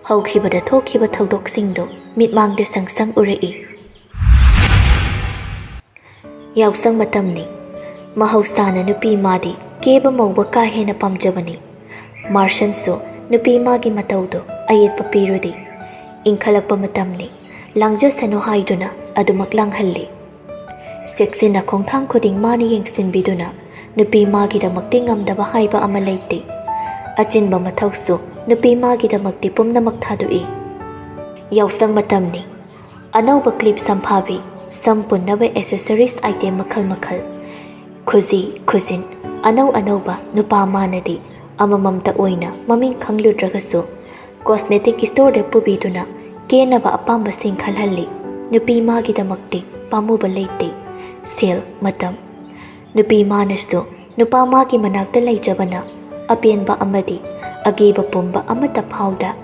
ꯍꯧꯈꯤꯕꯗ ꯊꯣꯛꯈꯤꯕ ꯊꯧꯗꯣꯛꯁꯤꯡꯗꯨ ꯃꯤꯠꯃꯥꯡꯗ ꯁꯪ ꯁꯪ ꯎꯔꯛꯏ꯫ ꯌꯥꯎꯁꯪ ꯃꯇꯝꯅꯤ꯫ ꯃꯍꯧꯁꯥꯅ ꯅꯨꯄꯤ ꯃꯥꯗꯤ ꯀꯦꯕ ꯃꯧꯕ ꯀꯥ ꯍꯦꯟꯅ ꯄꯥꯝꯖꯕꯅꯤ꯫ ꯃꯥꯔꯁꯟꯁꯨ ꯅꯨꯄꯤ ꯃꯥꯒꯤ ꯃꯇꯧꯗꯨ ꯑꯌꯦꯠꯄ ꯄꯤꯔꯨꯗꯦ꯫ ꯏꯪꯈꯠꯂꯛꯄ ꯃꯇꯝꯅꯤ꯫ ꯂꯥꯡꯖꯁꯅꯨ ꯍꯥꯏꯗꯨꯅ ꯑꯗꯨꯃꯛ ꯂꯥꯡꯍꯜꯂꯤ꯫ ꯆꯦꯛꯁꯤꯟꯅ ꯈꯣꯡꯊꯥꯡ ꯈꯨꯗꯤꯡ ꯃꯥꯅ ꯌꯦꯡꯁꯤꯟꯕꯤꯗꯨꯅ ꯅꯨꯄꯤ ꯃꯥꯒꯤꯗꯃꯛꯇꯤ ꯉꯝꯗꯕ ꯍꯥꯏꯕ ꯑꯃ ꯂꯩꯇꯦ꯫ ꯑꯆꯤꯟꯕ ꯃꯊꯧꯁꯨ ꯅꯨꯄꯤ ꯃꯥꯒꯤꯗꯃꯛꯇꯤ ꯄꯨꯝꯅꯃꯛ ꯊꯥꯗꯣꯛꯏ꯫ ꯌꯥꯎꯁꯪ ꯃꯇꯝꯅꯤ꯫ ꯑꯅꯧꯕ clip ꯁꯝꯐꯥꯕꯤ, ꯁꯝ ꯄꯨꯟꯅꯕ accessories item ꯃꯈꯜ ꯃꯈꯜ, ꯈꯨꯖꯤ, ꯈꯨꯖꯤꯟ, ꯑꯅꯧ ꯑꯅꯧꯕ ꯅꯨꯄꯥ ꯃꯥꯅꯗꯤ ꯑꯃꯃꯝꯇ ꯑꯣꯏꯅ ꯃꯃꯤꯡ ꯈꯪꯂꯨꯗ꯭ꯔꯒꯁꯨ cosmetic storeꯗ ꯄꯨꯕꯤꯗꯨꯅ ꯀꯦꯅꯕ ꯑꯄꯥꯝꯕꯁꯤꯡ ꯈꯜꯍꯜꯂꯤ꯫ ꯅꯨꯄꯤ ꯃꯥꯒꯤꯗꯃꯛꯇꯤ ꯄꯥꯝꯃꯨꯕ ꯂꯩꯇꯦ꯫ ꯁꯦꯜ, ꯃꯇꯝ꯫ ꯅꯨꯄꯤ ꯃꯥꯅꯁꯨ ꯅꯨꯄꯥ ꯃꯥꯒꯤ ꯃꯅꯥꯛꯇ ꯂꯩꯖꯕꯅ ꯑꯄꯦꯟꯕ ꯑꯃꯗꯤ ꯑꯀꯤꯕ ꯄꯨꯝꯕ ꯑꯃꯠꯇ ꯐꯥꯎꯗ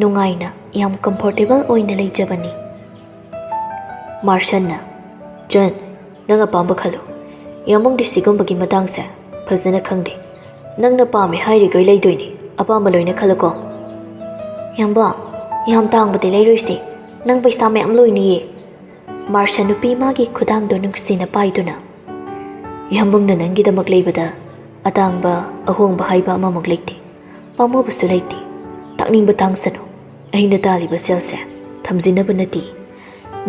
ꯅꯨꯡꯉꯥꯏꯅ ꯌꯥꯝ comfortable ꯑꯣꯏꯅ ꯂꯩꯖꯕꯅꯤ꯫ ꯃꯥꯔꯁꯟꯅ, "ꯆꯟ, ꯅꯪ ꯑꯄꯥꯝꯕ ꯈꯜꯂꯨ꯫ ꯌꯥꯝꯕꯨꯡꯗꯤ ꯁꯤꯒꯨꯝꯕꯒꯤ ꯃꯇꯥꯡꯁꯦ ꯐꯖꯅ ꯈꯪꯗꯦ꯫ ꯅꯪꯅ ꯄꯥꯝꯃꯦ ꯍꯥꯏꯔꯤꯈꯩ ꯂꯩꯗꯣꯏꯅꯤ꯫ ꯑꯄꯥꯝꯕ ꯂꯣꯏꯅ ꯈꯜꯂꯨꯀꯣ꯫" "ꯌꯥꯝꯕ, ꯌꯥꯝ ꯇꯥꯡꯕꯗꯤ ꯂꯩꯔꯣꯏꯁꯦ꯫ ꯅꯪ ꯄꯩꯁꯥ ꯃꯌꯥꯝ ꯂꯣꯏꯅꯤꯌꯦ꯫" ꯃꯥꯔꯁꯟ ꯅꯨꯄꯤ ꯃꯥꯒꯤ ꯈꯨꯗꯥꯡꯗꯨ ꯅꯨꯡꯁꯤꯅ ꯄꯥꯏꯗꯨꯅ, "ꯌꯥꯝꯕꯨꯡꯅ ꯅꯪꯒꯤꯗꯃꯛ ꯂꯩꯕꯗ ꯑꯇꯥꯡꯕ ꯑꯍꯣꯡꯕ ꯍꯥꯏꯕ ꯑꯃꯃꯨꯛ ꯂꯩꯇꯦ꯫ ꯄꯥꯝꯃꯨꯕꯁꯨ ꯂꯩꯇꯦ꯫ ꯇꯥꯛꯅꯤꯡꯕ ꯇꯥꯡꯁꯅꯨ꯫ ꯑꯩꯅ ꯇꯥꯜꯂꯤꯕ ꯁꯦꯜꯁꯦ ꯊꯝꯖꯤꯟꯅꯕ ꯅꯠꯇꯦ꯫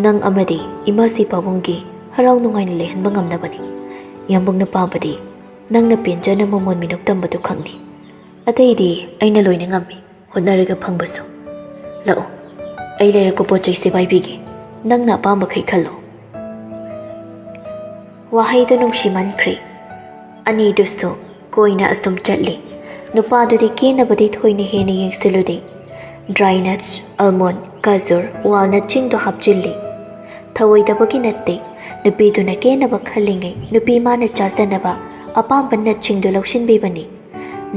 ꯅꯪ ꯑꯃꯗꯤ ꯏꯃꯥꯁꯤ ꯄꯥꯕꯨꯡꯒꯤ ꯍꯔꯥꯎ ꯅꯨꯡꯉꯥꯏꯅ ꯂꯩꯍꯟꯕ ꯉꯝꯅꯕꯅꯤ꯫ ꯌꯥꯝꯕꯨꯡꯅ ꯄꯥꯝꯕꯗꯤ ꯅꯪꯅ ꯄꯦꯟꯖꯅ ꯃꯃꯣꯟ ꯃꯤꯅꯣꯛ ꯇꯝꯕꯗꯨ ꯈꯛꯅꯤ꯫ ꯑꯇꯩꯗꯤ ꯑꯩꯅ ꯂꯣꯏꯅ ꯉꯝꯃꯤ, ꯍꯣꯠꯅꯔꯒ ꯐꯪꯕꯁꯨ꯫ ꯂꯥꯛꯑꯣ, ꯑꯩ ꯂꯩꯔꯛꯄ ꯄꯣꯠ ꯆꯩꯁꯦ ꯄꯥꯏꯕꯤꯒꯦ꯫ ꯅꯪꯅ ꯑꯄꯥꯝꯕꯈꯩ ꯈꯜꯂꯣ꯫" ꯋꯥꯍꯩꯗꯨ ꯅꯨꯡꯁꯤꯃꯟꯈ꯭ꯔꯦ꯫ ꯑꯅꯤꯗꯨꯁꯨ ꯀꯣꯏꯅ ꯑꯁꯨꯝ ꯆꯠꯂꯤ꯫ ꯅꯨꯄꯥꯗꯨꯗꯤ ꯀꯦꯅꯕꯗꯤ ꯊꯣꯏꯅ ꯍꯦꯟꯅ ꯌꯦꯡꯁꯤꯜꯂꯨꯗꯦ꯫ Dry nuts, almond, ꯒꯖꯔ, walnutꯁꯤꯡꯗꯣ ꯍꯥꯞꯆꯤꯜꯂꯤ꯫ ꯊꯧꯑꯣꯏꯗꯕꯒꯤ ꯅꯠꯇꯦ, ꯅꯨꯄꯤꯗꯨꯅ ꯀꯦꯅꯕ ꯈꯜꯂꯤꯉꯩ ꯅꯨꯄꯤ ꯃꯥꯅ ꯆꯥꯖꯅꯕ ꯑꯄꯥꯝꯕ nutꯁꯤꯡꯗꯨ ꯂꯧꯁꯤꯟꯕꯤꯕꯅꯤ꯫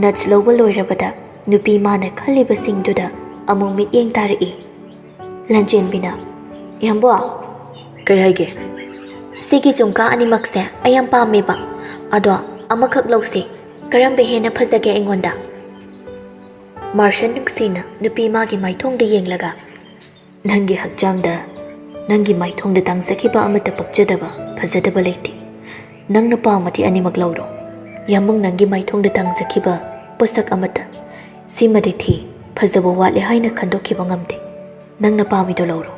Nuts ꯂꯧꯕ ꯂꯣꯏꯔꯕꯗ ꯅꯨꯄꯤ ꯃꯥꯅ ꯈꯜꯂꯤꯕꯁꯤꯡꯗꯨꯗ ꯑꯃꯨꯛ ꯃꯤꯠꯌꯦꯡ ꯇꯥꯔꯛꯏ꯫ ꯂꯟꯆꯦꯟꯕꯤꯅ, "ꯌꯥꯝꯕꯣ꯫" "ꯀꯩ ꯍꯥꯏꯒꯦ?" "ꯁꯤꯒꯤ ꯖꯨꯝꯀꯥ ꯑꯅꯤꯃꯛꯁꯦ ꯑꯩ ꯌꯥꯝ ꯄꯥꯝꯃꯦꯕ꯫ ꯑꯗꯣ ꯑꯃꯈꯛ ꯂꯧꯁꯦ꯫ ꯀꯔꯝꯕ ꯍꯦꯟꯅ ꯐꯖꯒꯦ ꯑꯩꯉꯣꯟꯗ?" ꯃꯥꯔꯁꯟ ꯅꯨꯡꯁꯤꯅ ꯅꯨꯄꯤ ꯃꯥꯒꯤ ꯃꯥꯏꯊꯣꯡꯗ ꯌꯦꯡꯂꯒ, "ꯅꯪꯒꯤ ꯍꯛꯆꯥꯡꯗ, ꯅꯪꯒꯤ ꯃꯥꯏꯊꯣꯡꯗ ꯇꯥꯡꯖꯈꯤꯕ ꯑꯃꯠꯇ ꯄꯛꯆꯗꯕ, ꯐꯖꯗꯕ ꯂꯩꯇꯦ꯫ ꯅꯪꯅ ꯄꯥꯝꯃꯗꯤ ꯑꯅꯤꯃꯛ ꯂꯧꯔꯣ꯫ ꯌꯥꯝꯕꯨꯡ ꯅꯪꯒꯤ ꯃꯥꯏꯊꯣꯡꯗ ꯇꯥꯡꯖꯈꯤꯕ ꯄꯣꯠꯁꯛ ꯑꯃꯠꯇ, ꯁꯤꯃꯗꯤ ꯊꯤ, ꯐꯖꯕ ꯋꯥꯠꯂꯦ ꯍꯥꯏꯅ ꯈꯟꯗꯣꯛꯈꯤꯕ ꯉꯝꯗꯦ꯫ ꯅꯪꯅ ꯄꯥꯝꯃꯤꯗꯣ ꯂꯧꯔꯣ꯫"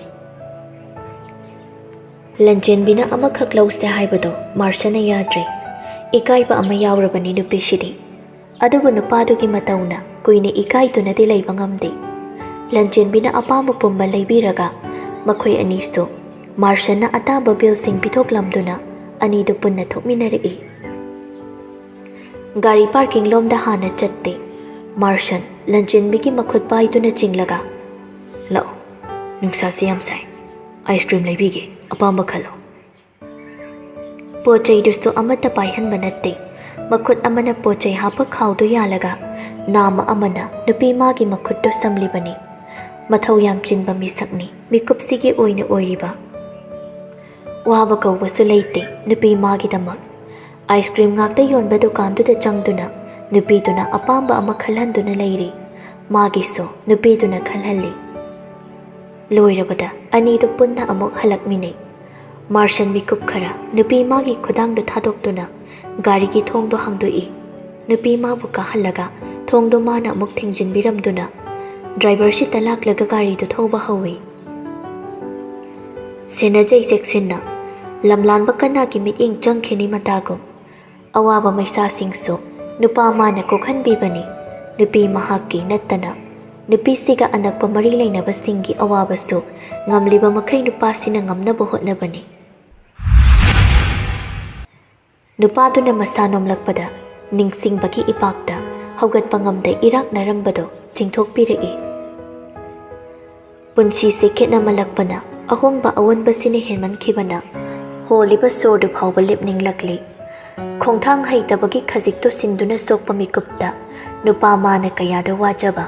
ꯂꯟꯆꯦꯟꯕꯤꯅ ꯑꯃꯈꯛ ꯂꯧꯁꯦ ꯍꯥꯏꯕꯗꯣ ꯃꯥꯔꯁꯟꯅ ꯌꯥꯗ꯭ꯔꯦ꯫ ꯏꯀꯥꯏꯕ ꯑꯃ ꯌꯥꯎꯔꯕꯅꯤ ꯅꯨꯄꯤꯁꯤꯗꯤ꯫ ꯑꯗꯨꯕꯨ ꯅꯨꯄꯥꯗꯨꯒꯤ ꯃꯇꯧꯅ ꯀꯨꯏꯅ ꯏꯀꯥꯏꯗꯨꯅꯗꯤ ꯂꯩꯕ ꯉꯝꯗꯦ꯫ ꯂꯟꯆꯦꯟꯕꯤꯅ ꯑꯄꯥꯝꯕ ꯄꯨꯝꯕ ꯂꯩꯕꯤꯔꯒ ꯃꯈꯣꯏ ꯑꯅꯤꯁꯨ ꯃꯥꯔꯁꯟꯅ ꯑꯇꯥꯕ ꯕꯤꯜꯁꯤꯡ ꯄꯤꯊꯣꯛꯂꯝꯗꯨꯅ ꯑꯅꯤꯗꯨ ꯄꯨꯟꯅ ꯊꯣꯛꯃꯤꯟꯅꯔꯛꯏ꯫ ꯒꯥꯔꯤ ꯄꯥꯔꯀꯤꯡ ꯂꯣꯝꯗ ꯍꯥꯟꯅ ꯆꯠꯇꯦ꯫ ꯃꯥꯔꯁꯟ ꯂꯟꯆꯦꯟꯕꯤꯒꯤ ꯃꯈꯨꯠ ꯄꯥꯏꯗꯨꯅ ꯆꯤꯡꯂꯒ, "ꯂꯥꯛꯑꯣ, ꯅꯨꯡꯁꯥꯁꯦ ꯌꯥꯝ ꯁꯥꯏ꯫ ꯑꯥꯏꯁ ꯀ꯭ꯔꯤꯝ ꯂꯩꯕꯤꯒꯦ, ꯑꯄꯥꯝꯕ ꯈꯜꯂꯣ꯫" ꯄꯣꯠ ꯆꯩꯗꯨꯁꯨ ꯑꯃꯠꯇ ꯄꯥꯏꯍꯟꯕ ꯅꯠꯇꯦ꯫ ꯃꯈꯨꯠ ꯑꯃꯅ ꯄꯣꯠ ꯆꯩ ꯍꯥꯞꯄ ꯈꯥꯎꯗꯨ ꯌꯥꯜꯂꯒ ꯅꯥꯝꯃ ꯑꯃꯅ ꯅꯨꯄꯤ ꯃꯥꯒꯤ ꯃꯈꯨꯠꯇꯨ ꯁꯝꯂꯤꯕꯅꯤ꯫ ꯃꯊꯧ ꯌꯥꯝ ꯆꯤꯟꯕ ꯃꯤꯁꯛꯅꯤ ꯃꯤꯀꯨꯞꯁꯤꯒꯤ ꯑꯣꯏꯅ ꯑꯣꯏꯔꯤꯕ꯫ ꯋꯥꯕ ꯀꯧꯕꯁꯨ ꯂꯩꯇꯦ ꯅꯨꯄꯤ ꯃꯥꯒꯤꯗꯃꯛ꯫ ꯑꯥꯏꯁ ꯀ꯭ꯔꯤꯝ ꯉꯥꯛꯇ ꯌꯣꯟꯕ ꯗꯨꯀꯥꯟꯗꯨꯗ ꯆꯪꯗꯨꯅ ꯅꯨꯄꯤꯗꯨꯅ ꯑꯄꯥꯝꯕ ꯑꯃ ꯈꯜꯍꯟꯗꯨꯅ ꯂꯩꯔꯤ꯫ ꯃꯥꯒꯤꯁꯨ ꯅꯨꯄꯤꯗꯨꯅ ꯈꯜꯍꯜꯂꯤ꯫ ꯂꯣꯏꯔꯕꯗ ꯑꯅꯤꯗꯨ ꯄꯨꯟꯅ ꯑꯃꯨꯛ ꯍꯜꯂꯛꯃꯤꯟꯅꯩ꯫ ꯃꯥꯔꯁꯟ ꯃꯤꯀꯨꯞ ꯈꯔ ꯅꯨꯄꯤ ꯃꯥꯒꯤ ꯈꯨꯗꯥꯡꯗꯨ ꯊꯥꯗꯣꯛꯇꯨꯅ ꯒꯥꯔꯤꯒꯤ ꯊꯣꯡꯗꯨ ꯍꯥꯡꯗꯣꯛꯏ꯫ ꯅꯨꯄꯤ ꯃꯥꯕꯨ ꯀꯥꯍꯜꯂꯒ ꯊꯣꯡꯗꯨ ꯃꯥꯅ ꯑꯃꯨꯛ ꯊꯤꯡꯖꯤꯟꯕꯤꯔꯝꯗꯨꯅ ꯗ꯭ꯔꯥꯏꯚꯔ ꯁꯤꯠꯇ ꯂꯥꯛꯂꯒ ꯒꯥꯔꯤꯗꯨ ꯊꯧꯕ ꯍꯧꯏ꯫ ꯁꯦꯟꯅꯖꯩ ꯆꯦꯛꯁꯤꯟꯅ꯫ ꯂꯝꯂꯥꯟꯕ ꯀꯅꯥꯒꯤ ꯃꯤꯠꯌꯦꯡ ꯆꯪꯈꯤꯅꯤ ꯃꯇꯥꯒꯨꯝ꯫ ꯑꯋꯥꯕ ꯃꯩꯁꯥꯁꯤꯡꯁꯨ ꯅꯨꯄꯥ ꯃꯥꯅ ꯀꯣꯛꯍꯟꯕꯤꯕꯅꯤ꯫ ꯅꯨꯄꯤ ꯃꯍꯥꯛꯀꯤ ꯅꯠꯇꯅ ꯅꯨꯄꯤꯁꯤꯒ ꯑꯅꯛꯄ ꯃꯔꯤ ꯂꯩꯅꯕꯁꯤꯡꯒꯤ ꯑꯋꯥꯕꯁꯨ ꯉꯝꯂꯤꯕ ꯃꯈꯩ ꯅꯨꯄꯥꯁꯤꯅ ꯉꯝꯅꯕ ꯍꯣꯠꯅꯕꯅꯤ꯫ ꯅꯨꯄꯥꯗꯨꯅ ꯃꯁꯥ ꯅꯣꯝꯂꯛꯄꯗ ꯅꯤꯡꯁꯤꯡꯕꯒꯤ ꯏꯄꯥꯛꯇ ꯍꯧꯒꯠꯄ ꯉꯝꯗ ꯏꯔꯥꯛꯅꯔꯝꯕꯗꯨ ꯆꯤꯡꯊꯣꯛꯄꯤꯔꯛꯏ꯫ ꯄꯨꯟꯁꯤꯁꯦ ꯈꯦꯠꯅꯃꯜꯂꯛꯄꯅ ꯑꯍꯣꯡꯕ ꯑꯑꯣꯟꯕꯁꯤꯅ ꯍꯦꯟꯃꯟꯈꯤꯕꯅ ꯍꯣꯜꯂꯤꯕ ꯁꯣꯔꯗꯨ ꯐꯥꯎꯕ ꯂꯦꯞꯅꯤꯡꯂꯛꯂꯤ꯫ ꯈꯣꯡꯊꯥꯡ ꯍꯩꯇꯕꯒꯤ ꯈꯖꯤꯛꯇꯨ ꯁꯤꯟꯗꯨꯅ ꯁꯣꯛꯄ ꯃꯤꯀꯨꯞꯇ ꯅꯨꯄꯥ ꯃꯥꯅ ꯀꯌꯥꯗ ꯋꯥꯖꯕ꯫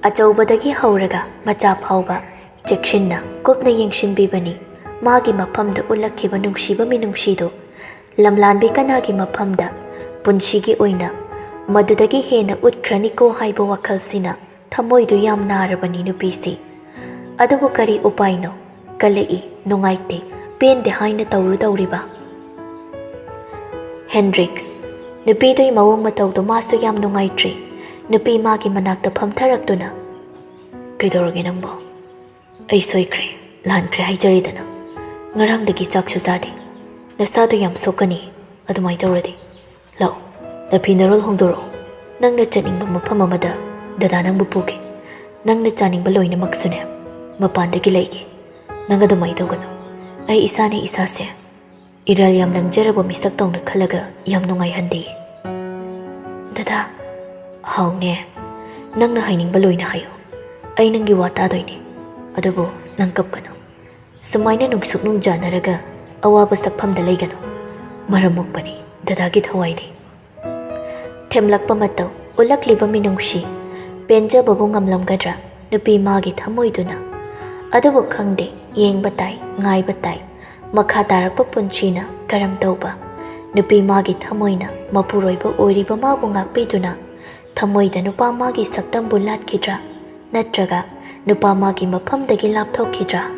ꯑꯆꯧꯕꯗꯒꯤ ꯍꯧꯔꯒ ꯃꯆꯥ ꯐꯥꯎꯕ ꯆꯦꯛꯁꯤꯟꯅ ꯀꯨꯞꯅ ꯌꯦꯡꯁꯤꯟꯕꯤꯕꯅꯤ꯫ ꯃꯥꯒꯤ ꯃꯐꯝꯗ ꯎꯠꯂꯛꯈꯤꯕ ꯅꯨꯡꯁꯤꯕ ꯃꯤꯅꯨꯡꯁꯤꯗꯨ ꯂꯝꯂꯥꯟꯕꯤ ꯀꯅꯥꯒꯤ ꯃꯐꯝꯗ ꯄꯨꯟꯁꯤꯒꯤ ꯑꯣꯏꯅ ꯃꯗꯨꯗꯒꯤ ꯍꯦꯟꯅ ꯎꯠꯈ꯭ꯔꯅꯤꯀꯣ ꯍꯥꯏꯕ ꯋꯥꯈꯜꯁꯤꯅ ꯊꯃꯣꯏꯗꯨ ꯌꯥꯝ ꯅꯥꯔꯕꯅꯤ ꯅꯨꯄꯤꯁꯤ꯫ ꯑꯗꯨꯕꯨ ꯀꯔꯤ ꯎꯄꯥꯏꯅꯣ? ꯀꯜꯂꯛꯏ, ꯅꯨꯡꯉꯥꯏꯇꯦ, ꯄꯦꯟꯗꯦ ꯍꯥꯏꯅ ꯇꯧꯔꯨ ꯇꯧꯔꯤꯕ꯫ ꯍꯦꯟꯗ꯭ꯔꯤꯛꯁ, ꯅꯨꯄꯤꯗꯨꯒꯤ ꯃꯑꯣꯡ ꯃꯇꯧꯗꯨ ꯃꯥꯁꯨ ꯌꯥꯝ ꯅꯨꯡꯉꯥꯏꯇ꯭ꯔꯤ꯫ ꯅꯨꯄꯤ ꯃꯥꯒꯤ ꯃꯅꯥꯛꯇ ꯐꯝꯊꯔꯛꯇꯨꯅ, "ꯀꯩꯗꯧꯔꯒꯦ ꯅꯪꯕꯣ?" "ꯑꯩ ꯁꯣꯏꯈ꯭ꯔꯦ, ꯂꯥꯟꯈ꯭ꯔꯦ ꯍꯥꯏꯖꯔꯤꯗꯅ꯫ ꯉꯔꯥꯡꯗꯒꯤ ꯆꯥꯛꯁꯨ ꯆꯥꯗꯦ꯫ ꯅꯁꯥꯗꯣ ꯌꯥꯝ ꯁꯣꯛꯀꯅꯤ ꯑꯗꯨꯃꯥꯏꯅ ꯇꯧꯔꯗꯤ꯫ ꯂꯥꯛꯑꯣ, ꯅꯐꯤ ꯅꯔꯣꯜ ꯍꯣꯡꯗꯣꯔꯛꯑꯣ, ꯅꯪꯅ ꯆꯠꯅꯤꯡꯕ ꯃꯐꯝ ꯑꯃꯗ ꯗꯗꯥ ꯅꯪꯕꯨ ꯄꯨꯒꯦ꯫ ꯅꯪꯅ ꯆꯥꯅꯤꯡꯕ ꯂꯣꯏꯅꯃꯛꯁꯨꯅꯦ, ꯃꯄꯥꯟꯗꯒꯤ ꯂꯩꯒꯦ꯫ ꯅꯪ ꯑꯗꯨꯃꯥꯏꯅ ꯇꯧꯒꯅꯨ꯫ ꯑꯩ ꯏꯁꯥꯅ ꯏꯁꯥꯁꯦ ꯏꯔꯥꯜ ꯌꯥꯝ ꯂꯪꯖꯔꯕ ꯃꯤꯁꯛ ꯇꯧꯅ ꯈꯜꯂꯒ ꯌꯥꯝ ꯅꯨꯡꯉꯥꯏꯍꯟꯗꯦ꯫ ꯗꯗꯥ, ꯍꯥꯎꯅꯦ, ꯅꯪꯅ ꯍꯥꯏꯅꯤꯡꯕ ꯂꯣꯏꯅ ꯍꯥꯏꯌꯨ꯫ ꯑꯩ ꯅꯪꯒꯤ ꯋꯥ ꯇꯥꯗꯣꯏꯅꯦ꯫ ꯑꯗꯨꯕꯨ ꯅꯪ ꯀꯞꯀꯅꯨ꯫ ꯁꯨꯃꯥꯏꯅ ꯅꯨꯡꯁꯨꯛ ꯅꯨꯡꯖꯥꯅꯔꯒ ꯑꯋꯥꯕ ꯁꯛꯐꯝꯗ ꯂꯩꯒꯅꯨ꯫ ꯃꯔꯝ ꯃꯣꯛꯄꯅꯤ ꯗꯗꯥꯒꯤ ꯊꯋꯥꯏꯗꯤ꯫ ꯊꯦꯝꯂꯛꯄ ꯃꯇꯧ ꯎꯠꯂꯛꯂꯤꯕ ꯃꯤꯅꯨꯡꯁꯤ, ꯄꯦꯟꯖꯕꯕꯨ ꯉꯝꯂꯝꯒꯗ꯭ꯔꯥ ꯅꯨꯄꯤ ꯃꯥꯒꯤ ꯊꯃꯣꯏꯗꯨꯅ? ꯑꯗꯨꯕꯨ ꯈꯪꯗꯦ, ꯌꯦꯡꯕ ꯇꯥꯏ, ꯉꯥꯏꯕ ꯇꯥꯏ꯫ ꯃꯈꯥ ꯇꯥꯔꯛꯄ ꯄꯨꯟꯁꯤꯅ ꯀꯔꯝ ꯇꯧꯕ? ꯅꯨꯄꯤ ꯃꯥꯒꯤ ꯊꯃꯣꯏꯅ ꯃꯄꯨꯔꯣꯏꯕ ꯑꯣꯏꯔꯤꯕ ꯃꯥꯕꯨ ꯉꯥꯛꯄꯤꯗꯨꯅ ꯊꯃꯣꯏꯗ ꯅꯨꯄꯥ ꯃꯥꯒꯤ ꯁꯛꯇꯝꯕꯨ ꯂꯥꯠꯈꯤꯗ꯭ꯔꯥ? ꯅꯠꯇ꯭ꯔꯒ ꯅꯨꯄꯥ ꯃꯥꯒꯤ ꯃꯐꯝꯗꯒꯤ ꯂꯥꯞꯊꯣꯛꯈꯤꯗ꯭ꯔꯥ?